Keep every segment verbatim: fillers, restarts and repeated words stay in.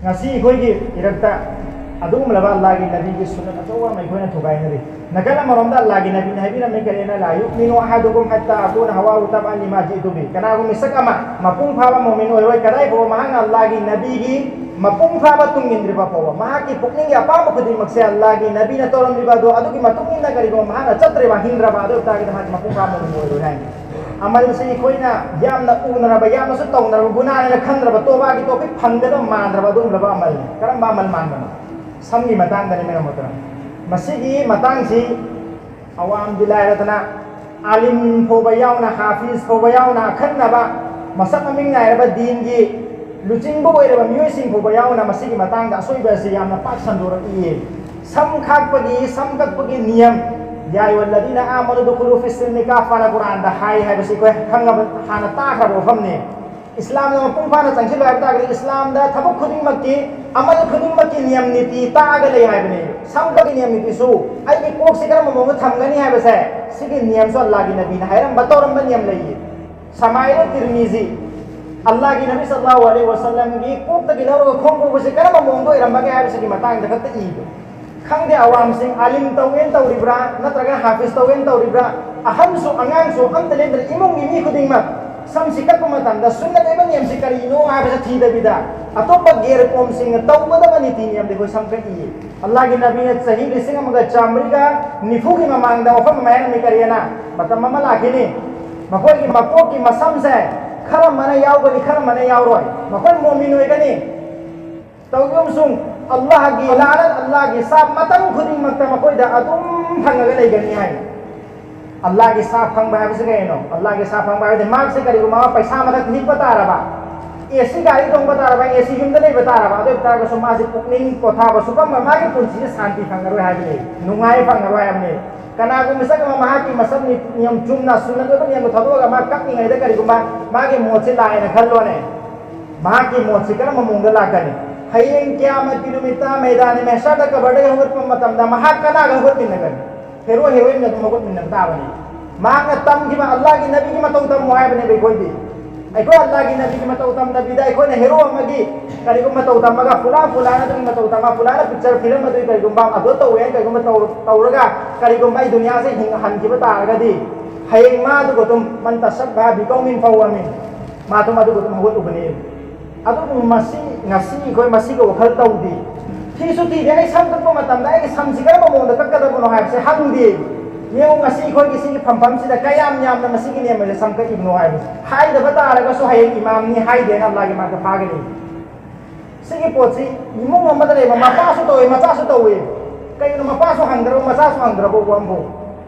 ꯉꯁꯤ ꯑꯩꯈꯣꯏꯒꯤ ꯏꯔꯛꯇ ꯑꯗꯨꯒꯨꯝꯂꯕ ꯑꯜꯂꯥꯍꯒꯤ ꯅꯕꯤꯒꯤ ꯁꯨꯟꯅꯠ ꯑꯆꯧꯕ ꯑꯃ ꯑꯩꯈꯣꯏꯅ ꯊꯨꯒꯥꯏꯅꯔꯤ꯫ ꯅꯥꯀꯜ ꯑꯃꯔꯣꯝꯗ ꯑꯜꯂꯥꯍꯒꯤ ꯅꯕꯤꯅ ꯍꯥꯏꯕꯤꯔꯝꯃꯤ ꯀꯔꯤꯅ, "ꯂꯥ ꯌꯨꯃꯤꯅꯨ ꯑꯍꯥꯗꯨꯀꯨꯝ ꯍꯠꯇꯥ ꯑꯀꯨꯅ ꯍꯋꯥꯍꯨ ꯇꯕꯑꯟ ꯂꯤꯃꯥ ꯖꯤꯑꯇꯨ ꯕꯤ"꯫ ꯀꯅꯥꯒꯨꯝꯕ ꯃꯤꯁꯛ ꯑꯃ ꯃꯄꯨꯡ ꯐꯥꯕ ꯃꯨꯃꯤꯟ ꯑꯣꯏꯔꯣꯏ ꯀꯗꯥꯏ ꯐꯥꯎꯕ ꯃꯍꯥꯛꯅ ꯑꯜꯂꯥꯍꯒꯤ ꯅꯕꯤꯒꯤ ꯃꯄꯨꯡ ꯐꯥꯕ ꯇꯨꯡ ꯏꯟꯗ꯭ꯔꯤꯕ ꯐꯥꯎꯕ꯫ ꯃꯍꯥꯛꯀꯤ ꯄꯨꯛꯅꯤꯡꯒꯤ ꯑꯄꯥꯝꯕ ꯈꯨꯗꯤꯡꯃꯛꯁꯦ ꯑꯜꯂꯥꯍꯒꯤ ꯅꯕꯤꯅ ꯇꯧꯔꯝꯂꯤꯕ ꯑꯗꯣ ꯑꯗꯨꯒꯤ ꯃꯇꯨꯡ ꯏꯟꯅ ꯀꯔꯤꯒꯨꯝꯕ ꯃꯍꯥꯛꯅ ꯆꯠꯇ꯭ꯔꯦꯕ, ꯍꯤꯡꯗ꯭ꯔꯕ, ꯑꯗꯨ ꯑꯣꯏꯇꯥꯔꯒꯗꯤ ꯃꯍꯥꯛ ꯃꯄꯨꯡ ꯐꯥꯕ ꯃꯨꯃꯤꯟ ꯑꯣꯏꯔꯣꯏ ꯍꯥꯏꯅꯤ꯫ ꯑꯃꯜꯁꯤ ꯑꯩꯈꯣꯏꯅ ꯌꯥꯝꯅ ꯎꯅꯔꯕ, ꯌꯥꯝꯅꯁꯨ ꯇꯧꯅꯔꯕ, ꯒꯨꯅꯥꯅꯦꯅ ꯈꯟꯗ꯭ꯔꯕ, ꯇꯣꯕꯥꯒꯤ ꯇꯣꯐꯤꯛ ꯐꯪꯒꯗꯕ ꯃꯥꯟꯗ꯭ꯔꯕ ꯑꯗꯨꯒꯨꯝꯂꯕ ꯑꯃꯜꯅꯤ꯫ ꯀꯔꯝꯕ ꯑꯃꯜ ꯃꯥꯟꯕꯅꯣ? ꯁꯝꯒꯤ ꯃꯇꯥꯡꯗꯅꯤ, ꯃꯔꯝ ꯑꯣꯏꯗꯅ꯫ ꯃꯁꯤꯒꯤ ꯃꯇꯥꯡꯁꯤ ꯑꯋꯥꯝꯗꯤ ꯂꯥꯏꯔꯗꯅ, ꯑꯥꯂꯤꯝ ꯐꯥꯎꯕ ꯌꯥꯎꯅ, ꯍꯥꯐꯤꯖ ꯐꯥꯎꯕ ꯌꯥꯎꯅ, ꯑꯈꯟꯅꯕ ꯃꯁꯛ ꯃꯃꯤꯡ ꯅꯥꯏꯔꯕ ꯗꯤꯟꯒꯤ ꯂꯨꯆꯤꯡꯕ ꯑꯣꯏꯔꯕ ꯃꯤꯑꯣꯏꯁꯤꯡ ꯐꯥꯎꯕ ꯌꯥꯎꯅ ꯃꯁꯤꯒꯤ ꯃꯇꯥꯡꯗ ꯑꯁꯣꯏꯕ ꯑꯁꯤ ꯌꯥꯝꯅ ꯄꯥꯛ ꯁꯟꯗꯣꯔꯛꯏ꯫ ꯁꯝ ꯈꯥꯛꯄꯒꯤ, ꯁꯝ ꯀꯛꯄꯒꯤ ꯅꯤꯌꯝ, "ꯌꯥ ꯑꯌꯨꯍꯜꯂꯗꯤꯅ ꯑꯥꯃꯅꯨ ꯗꯨꯈꯨꯂꯨ ꯐꯤꯁ ꯁꯤꯜꯃꯤ ꯀꯥꯐꯥꯅ" ꯀꯨꯔꯥꯟꯗ ꯍꯥꯏ ꯍꯥꯏꯕꯁꯤ ꯑꯩꯈꯣꯏ ꯈꯪꯉꯕ, ꯍꯥꯟꯅ ꯇꯥꯈ꯭ꯔꯕ ꯋꯥꯐꯝꯅꯤ꯫ ꯏꯁꯂꯥꯝꯗ ꯃꯄꯨꯡ ꯐꯥꯅ ꯆꯪꯁꯤꯜꯂꯣ ꯍꯥꯏꯕ ꯇꯥꯔꯒꯗꯤ, ꯏꯁꯂꯥꯝꯗ ꯊꯕꯛ ꯈꯨꯗꯤꯡꯃꯛꯀꯤ, ꯑꯃꯜ ꯈꯨꯗꯤꯡꯃꯛꯀꯤ ꯅꯤꯌꯝ ꯅꯤꯇꯤ ꯇꯥꯛꯑꯒ ꯂꯩ ꯍꯥꯏꯕꯅꯤ꯫ ꯁꯝ ꯀꯛꯄꯒꯤ ꯅꯤꯌꯝ ꯅꯤꯇꯤꯁꯨ, ꯑꯩꯒꯤ ꯀꯣꯛꯁꯤ ꯀꯔꯝꯕ ꯃꯑꯣꯡꯗ ꯊꯝꯒꯅꯤ ꯍꯥꯏꯕꯁꯦ, ꯁꯤꯒꯤ ꯅꯤꯌꯝꯁꯨ ꯑꯜꯂꯥꯍꯒꯤ ꯅꯕꯤꯅ ꯍꯥꯏꯔꯝꯕ, ꯇꯧꯔꯝꯕ ꯅꯤꯌꯝ ꯂꯩꯌꯦ꯫ ꯁꯃꯥꯏꯜ ꯇꯤꯔꯃꯤꯖꯤ, ꯑꯜꯂꯥꯍꯒꯤ ꯅꯕꯤ ꯁꯜꯂꯜꯂꯥꯍꯨ ꯑꯂꯩꯍꯤ ꯋꯥꯁꯜꯂꯝꯒꯤ ꯀꯣꯛꯇꯒꯤ ꯂꯧꯔꯒ ꯈꯣꯡ ꯐꯥꯎꯕꯁꯤ ꯀꯔꯝꯕ ꯃꯑꯣꯡꯗ ꯑꯣꯏꯔꯝꯕꯒꯦ ꯍꯥꯏꯕꯁꯤꯒꯤ ꯃꯇꯥꯡꯗ ꯈꯛꯇ ꯏꯕ꯫ ꯈꯪꯗꯦ, ꯑꯋꯥꯝꯁꯤꯡ ꯑꯥꯂꯤꯝ ꯇꯧꯒꯦꯅ ꯇꯧꯔꯤꯕ꯭ꯔꯥ, ꯅꯠꯇ꯭ꯔꯒ ꯍꯥꯐꯤꯖ ꯇꯧꯒꯦꯅ ꯇꯧꯔꯤꯕ꯭ꯔꯥ, ꯑꯍꯟꯁꯨ ꯑꯉꯥꯡꯁꯨ ꯑꯝꯇ ꯂꯦꯞꯇꯅ ꯏꯃꯨꯡꯒꯤ ꯃꯤ ꯈꯨꯗꯤꯡꯃꯛ ꯁꯝꯁꯤ ꯀꯛꯄ ꯃꯇꯝꯗ ꯁꯨꯟꯅꯠ ꯑꯣꯏꯕ ꯅꯤꯌꯝꯁꯤ ꯀꯔꯤꯅꯣ ꯍꯥꯏꯕꯁꯤ ꯊꯤꯗꯕꯤꯗ, ꯑꯇꯣꯞꯄ ꯒꯦꯔ ꯀꯣꯝꯁꯤꯡꯅ ꯇꯧꯒꯗꯕ ꯅꯤꯇꯤ ꯅꯤꯌꯝꯗꯤ ꯑꯩꯈꯣꯏ ꯁꯝ ꯀꯛꯏꯌꯦ꯫ ꯑꯜꯂꯥꯍꯒꯤ ꯅꯕꯤꯅ ꯆꯍꯤ ꯂꯤꯁꯤꯡ ꯑꯃꯒ ꯆꯥꯃꯔꯤꯒ ꯅꯤꯐꯨꯒꯤ ꯃꯃꯥꯡꯗ ꯋꯥꯐꯝ ꯑꯃ ꯍꯥꯏꯔꯝꯃꯤ, ꯀꯔꯤꯑꯅ? "ꯃꯇꯝ ꯑꯃ ꯂꯥꯛꯈꯤꯅꯤ, ꯃꯈꯣꯏꯒꯤ ꯃꯀꯣꯛꯀꯤ ꯃꯁꯝꯁꯦ ꯈꯔ ꯑꯃꯅ ꯌꯥꯎꯒꯅꯤ, ꯈꯔ ꯑꯃꯅ ꯌꯥꯎꯔꯣꯏ, ꯃꯈꯣꯏ ꯃꯣꯃꯤꯟ ꯑꯣꯏꯒꯅꯤ꯫ ꯇꯧꯕ ꯑꯃꯁꯨꯡ ꯑꯜꯂꯥꯍꯒꯤ ꯂꯥꯅꯠ, ꯑꯜꯂꯥꯍꯒꯤ ꯁꯥꯞ ꯃꯇꯝ ꯈꯨꯗꯤꯡꯃꯛꯇ ꯃꯈꯣꯏꯗ ꯑꯗꯨꯝ ꯐꯪꯉꯒ ꯂꯩꯒꯅꯤ" ꯍꯥꯏ꯫ ꯑꯜꯂꯥꯍꯒꯤ ꯁꯥꯞ ꯐꯪꯕ ꯍꯥꯏꯕꯁꯤ ꯀꯩꯅꯣ? ꯑꯜꯂꯥꯍꯒꯤ ꯁꯥꯞ ꯐꯪꯕ ꯍꯥꯏꯕꯗꯤ ꯃꯍꯥꯛꯁꯦ ꯀꯔꯤꯒꯨꯝꯕ ꯑꯃ ꯄꯩꯁꯥ ꯃꯊꯛꯇ ꯍꯤꯞꯄ ꯇꯥꯔꯕ, ꯑꯦ ꯁꯤ ꯒꯥꯔꯤ ꯇꯣꯡꯕ ꯇꯥꯔꯕ, ꯑꯦ ꯁꯤ ꯌꯨꯝꯗ ꯂꯩꯕ ꯇꯥꯔꯕ, ꯑꯗꯨ ꯑꯣꯏꯕ ꯇꯥꯔꯒꯁꯨ ꯃꯥꯁꯦ ꯄꯨꯛꯅꯤꯡ ꯄꯣꯊꯥꯕ ꯁꯨꯐꯝ, ꯃꯥꯒꯤ ꯄꯨꯟꯁꯤꯁꯦ ꯁꯥꯟꯇꯤ ꯐꯪꯉꯔꯣꯏ ꯍꯥꯏꯕꯅꯤ, ꯅꯨꯡꯉꯥꯏ ꯐꯪꯉꯔꯣꯏ ꯍꯥꯏꯕꯅꯤ꯫ ꯀꯅꯥꯒꯨꯝꯕ ꯁꯛ ꯑꯃ ꯃꯍꯥꯛꯀꯤ ꯃꯁꯝ ꯅꯤꯌꯝ ꯆꯨꯝꯅ ꯁꯨꯟꯅꯠ ꯑꯣꯏꯕ ꯅꯤꯌꯝꯗꯣ ꯊꯥꯗꯣꯛꯑꯒ ꯃꯥ ꯀꯛꯂꯤꯉꯩꯗ ꯀꯔꯤꯒꯨꯝꯕ ꯃꯥꯒꯤ ꯃꯣꯠꯁꯦ ꯂꯥꯛꯑꯦꯅ ꯈꯜꯂꯣꯅꯦ꯫ ꯃꯍꯥꯛꯀꯤ ꯃꯣꯠꯁꯤ ꯀꯔꯝꯕ ꯃꯑꯣꯡꯗ ꯂꯥꯛꯀꯅꯤ? ꯍꯌꯦꯡ ꯀꯤꯌꯥꯃꯠꯀꯤ ꯅꯨꯃꯤꯠꯇ ꯃꯩꯗꯥꯅꯤ ꯃꯍꯁꯔꯗ ꯀꯕꯔꯗꯒꯤ ꯍꯧꯒꯠꯄ ꯃꯇꯝꯗ ꯃꯍꯥꯛ ꯀꯅꯥꯒ ꯍꯧꯒꯠꯃꯤꯟꯅꯒꯅꯤ? ꯍꯦꯔꯣ ꯍꯦꯔꯣꯏꯟꯒ ꯑꯗꯨꯝ ꯍꯧꯒꯠꯃꯤꯟꯅꯕ ꯇꯥꯕꯅꯤ꯫ ꯃꯍꯥꯛꯅ ꯇꯝꯈꯤꯕ ꯑꯜꯂꯥꯍꯒꯤ ꯅꯕꯤꯒꯤ ꯃꯇꯧ ꯇꯝꯃꯨ ꯍꯥꯏꯕꯅꯦꯕ ꯑꯩꯈꯣꯏꯗꯤ꯫ ꯑꯩꯈꯣꯏ ꯑꯜꯂꯥꯒꯤ ꯅꯕꯤꯒꯤ ꯃꯇꯧ ꯇꯝꯗꯕꯤꯗ ꯑꯩꯈꯣꯏꯅ ꯍꯦꯔꯣ ꯑꯃꯒꯤ ꯀꯔꯤꯒꯨꯝꯕ ꯃꯇꯧ ꯇꯝꯃꯒ, ꯐꯨꯂꯥꯟ ꯐꯨꯂꯥꯟ ꯑꯗꯨꯒꯤ ꯃꯇꯧ ꯇꯝꯃꯒ, ꯐꯨꯂꯥꯟꯅ ꯄꯤꯛꯆꯔ ꯐꯤꯂꯝ ꯑꯗꯨꯒꯤ ꯀꯔꯤꯒꯨꯝꯕ ꯑꯞꯂꯣꯗ ꯇꯧꯋꯦ ꯍꯥꯏꯅ ꯀꯔꯤꯒꯨꯝꯕ ꯇꯧ-, ꯇꯧꯔꯒ, ꯀꯔꯤꯒꯨꯝꯕ ꯑꯩ ꯗꯨꯅꯤꯌꯥꯁꯦ ꯍꯤꯡꯍꯟꯈꯤꯕ ꯇꯥꯔꯒꯗꯤ, ꯍꯌꯦꯡ ꯃꯥ ꯑꯗꯨꯒ ꯑꯗꯨꯝ, "ꯃꯟ ꯇꯁꯕꯍ ꯕꯤꯀꯧꯃꯤꯟ ꯐꯍꯨꯋ ꯃꯤꯟ", ꯃꯥ ꯑꯗꯨꯝ ꯑꯗꯨꯒ ꯑꯗꯨꯝ ꯍꯧꯒꯠꯂꯨꯕꯅꯤ꯫ ꯑꯗꯨꯕꯨ ꯃꯁꯤ, ꯉꯁꯤ ꯑꯩꯈꯣꯏ ꯃꯁꯤꯒꯤ ꯋꯥꯈꯜ ꯇꯧꯗꯦ꯫ ꯊꯤꯁꯨ ꯊꯤꯗꯦ, ꯑꯩ ꯁꯝ ꯀꯛꯄ ꯃꯇꯝꯗ ꯑꯩꯒꯤ ꯁꯝꯁꯤ ꯀꯔꯝꯕ ꯃꯑꯣꯡꯗ ꯀꯛꯀꯗꯕꯅꯣ ꯍꯥꯏꯕꯁꯦ ꯍꯪꯗꯦ꯫ ꯌꯦꯡꯉꯨ, ꯉꯁꯤ ꯑꯩꯈꯣꯏꯒꯤ ꯁꯤꯒꯤ ꯐꯝꯐꯝꯁꯤꯗ ꯀꯌꯥꯝ ꯌꯥꯝꯅ ꯃꯁꯤꯒꯤ ꯅꯤꯌꯝ ꯑꯁꯦ ꯁꯝ ꯀꯛꯏꯕꯅꯣ ꯍꯥꯏꯕꯁꯦ ꯍꯥꯏꯗꯕ ꯇꯥꯔꯒꯁꯨ, ꯍꯌꯦꯡ ꯏꯃꯥꯝꯅꯤ ꯍꯥꯏꯗꯦꯅ ꯑꯜꯂꯥꯒꯤ ꯃꯥꯡꯗ ꯐꯥꯒꯅꯤ꯫ ꯁꯤꯒꯤ ꯄꯣꯠꯁꯤ ꯏꯃꯨꯡ ꯑꯃꯗ ꯂꯩꯕ ꯃꯄꯥꯁꯨ ꯇꯧꯋꯤ, ꯃꯆꯥꯁꯨ ꯇꯧꯋꯤ꯫ ꯀꯩꯒꯤꯅꯣ ꯃꯄꯥꯁꯨ ꯍꯪꯗ꯭ꯔꯕ, ꯃꯆꯥꯁꯨ ꯍꯪꯗ꯭ꯔꯕ ꯋꯥꯐꯝꯕꯨ?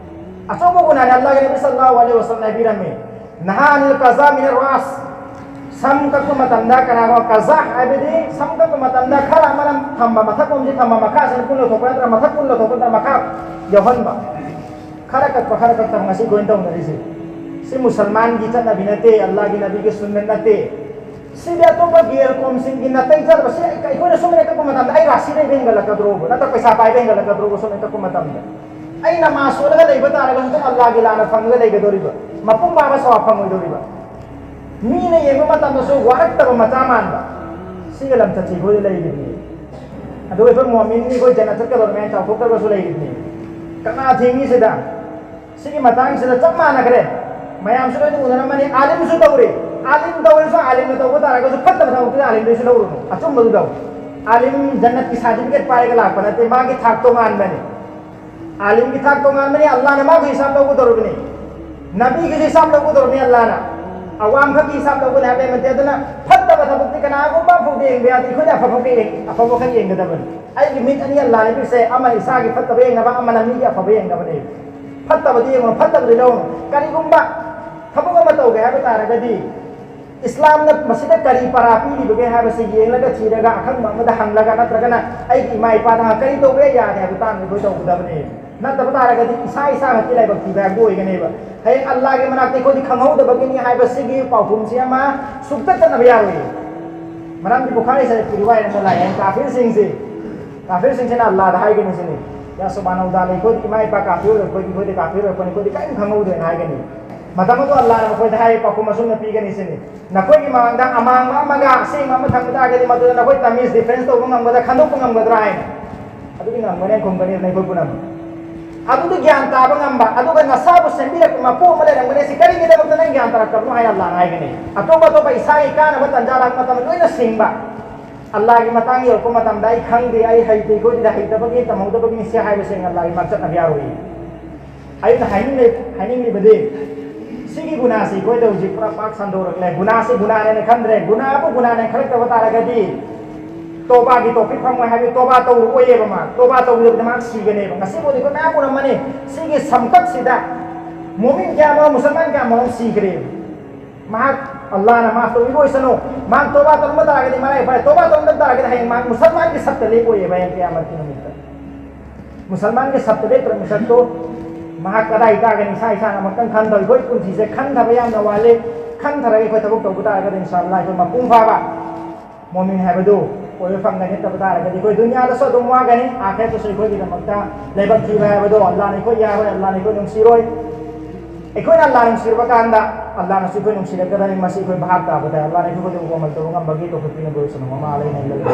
ꯑꯆꯧꯕ ꯒꯨꯅꯥꯅꯤ꯫ ꯑꯜꯂꯥꯍꯒꯤ ꯅꯕꯤ ꯁꯜꯂꯜꯂꯥꯍꯨ ꯑꯂꯩꯍꯤ ꯋꯁꯜꯂꯝꯅ ꯍꯥꯏꯕꯤꯔꯝꯃꯤ, "ꯅꯍꯥ ꯑꯅꯤꯜ ꯀꯖꯥ ꯃꯤꯅ ꯔꯥꯁ", ꯁꯝ ꯀꯛꯄ ꯃꯇꯝꯗ ꯀꯅꯥꯒꯨꯝꯕ ꯀꯖꯥ ꯍꯥꯏꯕꯗꯤ ꯁꯝ ꯀꯛꯄ ꯃꯇꯝꯗ ꯈꯔ ꯑꯃꯅ ꯊꯝꯕ, ꯃꯊꯛ ꯂꯣꯝꯁꯤ ꯊꯝꯕ, ꯃꯈꯥꯁꯤꯅ ꯄꯨꯟꯅ ꯂꯧꯊꯣꯛꯄ ꯅꯠꯇ꯭ꯔꯒ ꯃꯊꯛ ꯄꯨꯟꯅ ꯂꯧꯊꯣꯛꯄ ꯅꯠꯇ꯭ꯔꯒ ꯃꯈꯥ ꯌꯥꯎꯍꯟꯕ꯫ ꯈꯔ ꯀꯛꯄ, ꯈꯔ ꯀꯛꯇꯕ ꯉꯁꯤ ꯑꯩꯈꯣꯏꯅ ꯇꯧꯅꯔꯤꯁꯦ꯫ ꯁꯤ ꯃꯨꯁꯜꯃꯥꯟꯒꯤ ꯆꯠꯅꯕꯤ ꯅꯠꯇꯦ, ꯑꯜꯂꯥꯍꯒꯤ ꯅꯕꯤꯒꯤ ꯁꯨꯟꯅꯠ ꯅꯠꯇꯦ꯫ ꯁꯤꯗꯤ ꯑꯇꯣꯞꯄ ꯒꯦꯔ ꯀꯣꯝꯁꯤꯡꯒꯤ ꯅꯥꯇꯩ ꯆꯥꯗꯕ꯫ ꯁꯤ ꯑꯩ-, ꯑꯩꯈꯣꯏꯅ ꯁꯨꯝ ꯍꯦꯛ ꯀꯛꯄ ꯃꯇꯝꯗ ꯑꯩ ꯔꯥꯁꯤ ꯂꯩꯕ ꯍꯦꯟꯒꯠꯂꯛꯀꯗ꯭ꯔꯣꯕ? ꯅꯠꯇ꯭ꯔꯒ ꯄꯩꯁꯥ ꯄꯥꯏꯕ ꯍꯦꯟꯒꯠꯂꯛꯀꯗ꯭ꯔꯣꯕ ꯁꯨꯝ ꯍꯦꯛ ꯀꯛꯄ ꯃꯇꯝꯗ? ꯑꯩ ꯅꯃꯥꯖ ꯁꯣꯜꯂꯒ ꯂꯩꯕ ꯇꯥꯔꯒꯁꯨ ꯑꯗꯨꯝ ꯑꯜꯂꯥꯍꯒꯤ ꯂꯥꯟꯅ ꯐꯪꯉꯒ ꯂꯩꯒꯗꯧꯔꯤꯕ? ꯃꯄꯨꯡ ꯐꯥꯕ ꯁꯋꯥꯕ ꯐꯪꯉꯣꯏꯗꯧꯔꯤꯕ? ꯃꯤꯅ ꯌꯦꯡꯕ ꯃꯇꯝꯗꯁꯨ ꯋꯥꯔꯛꯇꯕ ꯃꯆꯥ ꯃꯥꯟꯕ꯫ ꯁꯤꯒꯤ ꯂꯝꯆꯠꯁꯤ ꯑꯩꯈꯣꯏꯗ ꯂꯩꯔꯤꯕꯅꯤ꯫ ꯑꯗꯨꯒ ꯑꯩꯈꯣꯏ ꯃꯣꯃꯤꯟꯅꯤ, ꯑꯩꯈꯣꯏ ꯖꯟꯅꯠ ꯆꯠꯀꯗꯧꯔꯤꯕꯅꯤ ꯍꯥꯏꯅ ꯆꯥꯎꯊꯣꯛꯇ꯭ꯔꯒꯁꯨ ꯂꯩꯔꯤꯕꯅꯤ꯫ ꯀꯅꯥ ꯊꯤꯡꯉꯤ ꯁꯤꯗ? ꯁꯤꯒꯤ ꯃꯇꯥꯡꯁꯤꯗ ꯆꯞ ꯃꯥꯟꯅꯈ꯭ꯔꯦ꯫ ꯃꯌꯥꯝꯁꯨ ꯂꯣꯏꯅ ꯎꯅꯔꯝꯃꯅꯤ꯫ ꯑꯥꯂꯤꯝꯁꯨ ꯇꯧꯔꯤ꯫ ꯑꯥꯂꯤꯝ ꯇꯧꯔꯁꯨ, ꯑꯥꯂꯤꯝꯅ ꯇꯧꯕ ꯇꯥꯔꯒꯁꯨ ꯐꯠꯇꯕ ꯊꯕꯛꯇꯨꯗꯤ ꯑꯥꯂꯤꯝꯗꯩꯁꯨ ꯂꯧꯔꯨꯅꯨ꯫ ꯑꯆꯨꯝꯕꯗꯨ ꯇꯧ꯫ ꯑꯥꯂꯤꯝ ꯖꯟꯅꯠꯀꯤ ꯁꯥꯔꯇꯤꯐꯤꯀꯦꯠ ꯄꯥꯏꯔꯒ ꯂꯥꯛꯄ ꯅꯠꯇꯦ, ꯃꯥꯒꯤ ꯊꯥꯛ ꯇꯣꯉꯥꯟꯕꯅꯤ꯫ ꯑꯥꯂꯤꯝꯒꯤ ꯊꯥꯛ ꯇꯣꯉꯥꯟꯕꯅꯤ, ꯑꯜꯂꯥꯍꯅ ꯃꯥꯒꯤ ꯍꯤꯁꯥꯕ ꯂꯧꯒꯗꯧꯔꯕꯅꯤ꯫ ꯅꯕꯤꯒꯤꯁꯨ ꯍꯤꯁꯥꯕ ꯂꯧꯒꯗꯧꯔꯕꯅꯤ ꯑꯜꯂꯥꯍꯅ꯫ ꯑꯋꯥꯡꯈꯛꯀꯤ ꯍꯤꯁꯥꯕ ꯂꯧꯒꯅꯤ ꯍꯥꯏꯕ ꯂꯩꯕ ꯅꯠꯇꯦ꯫ ꯑꯗꯨꯅ ꯐꯠꯇꯕ ꯊꯕꯛꯇꯤ ꯀꯅꯥꯒꯨꯝꯕ ꯑꯃꯐꯥꯎꯗ ꯌꯦꯡꯕ ꯌꯥꯗꯦ꯫ ꯑꯩꯈꯣꯏꯅ ꯑꯐꯕ ꯈꯛ ꯌꯦꯡ-, ꯑꯐꯕ ꯈꯛ ꯌꯦꯡꯒꯗꯕꯅꯤ꯫ ꯑꯩꯒꯤ ꯃꯤꯠ ꯑꯅꯤ ꯑꯜꯂꯥꯍꯅ ꯄꯤꯕꯁꯦ, ꯑꯃꯅ ꯏꯁꯥꯒꯤ ꯐꯠꯇꯕ ꯌꯦꯡꯅꯕ, ꯑꯃꯅ ꯃꯤꯒꯤ ꯑꯐꯕ ꯌꯦꯡꯅꯕꯅꯤ꯫ ꯐꯠꯇꯕꯗꯤ ꯌꯦꯡꯉꯨ, ꯐꯠꯇꯕꯗꯤ ꯂꯧꯅꯨ꯫ ꯀꯔꯤꯒꯨꯝꯕ ꯊꯕꯛ ꯑꯃ ꯇꯧꯒꯦ ꯍꯥꯏꯕ ꯇꯥꯔꯒꯗꯤ, ꯏꯁꯂꯥꯝꯅ ꯃꯁꯤꯗ ꯀꯔꯤ ꯄꯔꯥ ꯄꯤꯔꯤꯕꯒꯦ ꯍꯥꯏꯕꯁꯤ ꯌꯦꯡꯂꯒ, ꯊꯤꯔꯒ, ꯑꯈꯪꯕ ꯑꯃꯗ ꯍꯪꯂꯒ, ꯅꯠꯇ꯭ꯔꯒꯅ ꯑꯩꯒꯤ ꯏꯃꯥ ꯏꯄꯥꯗ ꯍꯪꯉ ꯀꯔꯤ ꯇꯧꯕ ꯌꯥꯗꯦ ꯍꯥꯏꯕ ꯇꯥꯡꯅ ꯑꯩꯈꯣꯏ ꯇꯧꯒꯗꯕꯅꯤ꯫ ꯅꯠꯇꯕ ꯇꯥꯔꯒꯗꯤ ꯏꯁꯥ ꯏꯁꯥ ꯈꯛꯀꯤ ꯂꯥꯏꯕꯛ ꯊꯤꯕ ꯍꯥꯏꯕꯗꯨ ꯑꯣꯏꯒꯅꯦꯕ꯫ ꯍꯌꯦꯡ ꯑꯜꯂꯥꯍꯒꯤ ꯃꯅꯥꯛꯇ ꯑꯩꯈꯣꯏꯗꯤ ꯈꯪꯍꯧꯗꯕꯒꯤꯅꯤ ꯍꯥꯏꯕꯁꯤꯒꯤ ꯄꯥꯎꯈꯨꯝꯁꯤ ꯑꯃ ꯁꯨꯛꯇ ꯆꯠꯅꯕ ꯌꯥꯔꯣꯏ꯫ ꯃꯔꯝꯗꯤ ꯕꯨꯈꯥꯔꯤ ꯁꯔꯤꯐꯀꯤ ꯔꯤꯋꯥꯌꯠ ꯑꯃ ꯂꯥꯛꯑꯦ, ꯀꯥꯐꯤꯔꯁꯤꯡꯁꯤ, ꯀꯥꯐꯤꯔꯁꯤꯡꯁꯤꯅ ꯑꯜꯂꯥꯍꯗ ꯍꯥꯏꯒꯅꯤ ꯁꯤꯅꯤ, "ꯌꯥ ꯁꯨꯕꯍꯥꯅꯍꯨ ꯋ ꯇꯥꯂꯥ, ꯑꯩꯈꯣꯏꯗꯤ ꯏꯃꯥ ꯏꯄꯥ ꯀꯥꯐꯤꯔ ꯑꯣꯏꯔꯛꯄꯒꯤ, ꯑꯩꯈꯣꯏꯗꯤ ꯀꯥꯐꯤꯔ ꯑꯣꯏꯔꯛꯄꯅꯤ, ꯑꯩꯈꯣꯏꯗꯤ ꯀꯔꯤꯝ ꯈꯪꯍꯧꯗ꯭ꯔꯦꯅ" ꯍꯥꯏꯒꯅꯤ꯫ ꯃꯇꯝ ꯑꯗꯨ ꯑꯜꯂꯥꯍꯅ ꯃꯈꯣꯏꯗ ꯍꯥꯏꯔꯤꯕ ꯄꯥꯎꯈꯨꯝ ꯑꯁꯨꯝꯅ ꯄꯤꯒꯅꯤ ꯁꯤꯅꯤ, "ꯅꯈꯣꯏꯒꯤ ꯃꯃꯥꯡꯗ ꯑꯃꯥꯡꯕ ꯑꯃꯒ ꯑꯁꯦꯡꯕ ꯑꯃ ꯊꯝꯕ ꯇꯥꯔꯒꯗꯤ, ꯃꯗꯨꯗ ꯅꯈꯣꯏ ꯇꯃꯤꯖ, ꯗꯤꯐ꯭ꯔꯦꯟꯁ ꯇꯧꯕ ꯉꯝꯒꯗ꯭ꯔꯥ?" ꯍꯥꯏꯅ꯫ "ꯑꯗꯨꯗꯤ ꯉꯝꯒꯅꯤ, ꯈꯨꯝꯒꯅꯤ ꯅꯈꯣꯏ ꯄꯨꯝꯅꯃꯛ꯫ ꯑꯗꯨꯗ ꯒ꯭ꯌꯥꯟ ꯇꯥꯕ ꯉꯝꯕ, ꯑꯗꯨꯒ ꯅꯁꯥꯕꯨ ꯁꯦꯝꯕꯤꯔꯛꯄ ꯃꯄꯨ ꯑꯃ ꯂꯩꯔꯝꯒꯅꯤ꯫ ꯁꯤ ꯀꯔꯤꯒꯤꯗꯃꯛꯇ ꯅꯪ ꯒ꯭ꯌꯥꯟ ꯇꯥꯔꯛꯇꯕꯅꯣ?" ꯍꯥꯏꯅ ꯑꯜꯂꯥꯍꯅ ꯍꯥꯏꯒꯅꯤ꯫ ꯑꯇꯣꯞ ꯑꯇꯣꯞꯄ ꯏꯁꯥꯒꯤ ꯀꯥꯟꯅꯕ ꯇꯟꯖꯥ ꯂꯥꯛꯄ ꯃꯇꯝꯗ ꯂꯣꯏꯅ ꯁꯤꯡꯕ꯫ ꯑꯜꯂꯥꯍꯒꯤ ꯃꯇꯥꯡ ꯌꯧꯔꯛꯄ ꯃꯇꯝꯗ, "ꯑꯩ ꯈꯪꯗꯦ, ꯑꯩ ꯍꯩꯇꯦ, ꯑꯩꯈꯣꯏꯗꯤ ꯍꯩꯇꯕꯒꯤ, ꯇꯝꯍꯧꯗꯕꯒꯤꯅꯤ" ꯁꯤ ꯍꯥꯏꯕꯁꯦ ꯑꯜꯂꯥꯍꯒꯤ ꯃꯥꯛꯆꯠꯅꯕ ꯌꯥꯔꯣꯏ꯫ ꯑꯩꯅ ꯍꯥꯏꯅꯤꯡꯂꯤ-, ꯍꯥꯏꯅꯤꯡꯂꯤꯕꯗꯤ, ꯁꯤꯒꯤ ꯒꯨꯅꯥꯁꯤ ꯑꯩꯈꯣꯏꯗ ꯍꯧꯖꯤꯛ ꯄꯨꯔꯥ ꯄꯥꯛ ꯁꯟꯗꯣꯔꯛꯂꯦ꯫ ꯒꯨꯅꯥꯁꯤ ꯒꯨꯅꯥꯅꯦꯅ ꯈꯟꯗ꯭ꯔꯦ꯫ ꯒꯨꯅꯥꯕꯨ ꯒꯨꯅꯥꯅꯦꯅ ꯈꯜꯂꯛꯇꯕ ꯇꯥꯔꯒꯗꯤ, ꯇꯣꯕꯥꯒꯤ ꯇꯣꯐꯤꯛ ꯐꯪꯉꯣꯏ ꯍꯥꯏꯕꯗꯤ, ꯇꯣꯕꯥ ꯇꯧꯔꯨꯕ ꯑꯣꯏꯌꯦꯕ ꯃꯥ꯫ ꯇꯣꯕꯥ ꯇꯧꯗꯕꯗ ꯃꯥ ꯁꯤꯒꯅꯦꯕ꯫ ꯉꯁꯤꯕꯨꯗꯤ ꯑꯩꯈꯣꯏ ꯃꯌꯥꯝ ꯎꯔꯝꯃꯅꯤ, ꯁꯤꯒꯤ ꯁꯝꯀꯛꯁꯤꯗ ꯃꯣꯃꯤꯟ ꯀꯌꯥ ꯑꯃ, ꯃꯨꯁꯜꯃꯥꯟ ꯀꯌꯥ ꯑꯃ ꯁꯤꯈ꯭ꯔꯦꯕ꯫ ꯃꯍꯥꯛ ꯑꯜꯂꯥꯍꯅ ꯃꯥꯐ ꯇꯧꯕꯤꯕ ꯑꯣꯏꯁꯅꯨ꯫ ꯃꯍꯥꯛ ꯇꯣꯕꯥ ꯇꯧꯔꯝꯕ ꯇꯥꯔꯒꯗꯤ ꯃꯔꯥꯏ ꯐꯔꯦ, ꯇꯣꯕꯥ ꯇꯧꯔꯝꯗꯕ ꯇꯥꯔꯒꯗꯤ ꯍꯌꯦꯡ ꯃꯍꯥꯛ ꯃꯨꯁꯜꯃꯥꯟꯒꯤ ꯁꯞꯇ ꯂꯦꯞꯄ ꯑꯣꯏꯌꯦꯕ, ꯍꯌꯦꯡ ꯀꯌꯥꯃꯠꯀꯤ ꯅꯨꯃꯤꯠꯇ꯫ ꯃꯨꯁꯜꯃꯥꯟꯒꯤ ꯁꯞꯇ ꯂꯦꯞꯇ꯭ꯔꯕ ꯃꯤꯁꯛꯇꯣ ꯃꯍꯥꯛ ꯀꯗꯥꯏ ꯇꯥꯒꯅꯤ? ꯏꯁꯥ ꯏꯁꯥꯅ ꯑꯃꯨꯛꯇꯪ ꯈꯟꯊꯧ꯫ ꯑꯩꯈꯣꯏ ꯄꯨꯟꯁꯤꯁꯦ ꯈꯟꯊꯕ ꯌꯥꯝꯅ ꯋꯥꯠꯂꯤ꯫ ꯈꯟꯊꯔꯒ ꯑꯩꯈꯣꯏ ꯊꯕꯛ ꯇꯧꯕ ꯇꯥꯔꯒꯗꯤ ꯏꯟꯁꯥ ꯑꯜꯂꯥꯍ ꯑꯩꯈꯣꯏ ꯃꯄꯨꯡ ꯐꯥꯕ ꯃꯣꯃꯤꯟ ꯍꯥꯏꯕꯗꯨ ꯑꯣꯏꯕ ꯐꯪꯒꯅꯤ꯫ ꯅꯠꯇꯕ ꯇꯥꯔꯒꯗꯤ ꯑꯩꯈꯣꯏ ꯗꯨꯅꯤꯌꯥꯗꯁꯨ ꯑꯗꯨꯝ ꯋꯥꯒꯅꯤ, ꯑꯥꯈꯤꯔꯠꯇꯁꯨ ꯑꯩꯈꯣꯏꯒꯤꯗꯃꯛꯇ ꯂꯥꯏꯕꯛ ꯊꯤꯕ ꯍꯥꯏꯕꯗꯣ ꯑꯜꯂꯥꯍꯅ ꯑꯩꯈꯣꯏ ꯌꯥꯔꯣꯏ, ꯑꯜꯂꯥꯍꯅ ꯑꯩꯈꯣꯏ ꯅꯨꯡꯁꯤꯔꯣꯏ꯫ ꯑꯩꯈꯣꯏꯅ ꯑꯜꯂꯥꯍ ꯅꯨꯡꯁꯤꯔꯕ ꯀꯥꯟꯗ ꯑꯜꯂꯥꯍꯅꯁꯨ ꯑꯩꯈꯣꯏ ꯅꯨꯡꯁꯤꯔꯛꯀꯗꯕꯅꯤ꯫ ꯃꯁꯤ ꯑꯩꯈꯣꯏ ꯚꯥꯞ ꯇꯥꯕꯗ ꯑꯜꯂꯥꯍꯅ ꯑꯩꯈꯣꯏ ꯈꯨꯗꯤꯡꯃꯛ ꯑꯃꯜ ꯇꯧꯕ ꯉꯝꯕꯒꯤ ꯇꯧꯐꯤꯛ ꯄꯤꯅꯕ ꯑꯣꯏꯁꯅꯨ꯫ ꯃꯃꯥ ꯑꯂꯩꯅ ꯏꯜꯂꯒ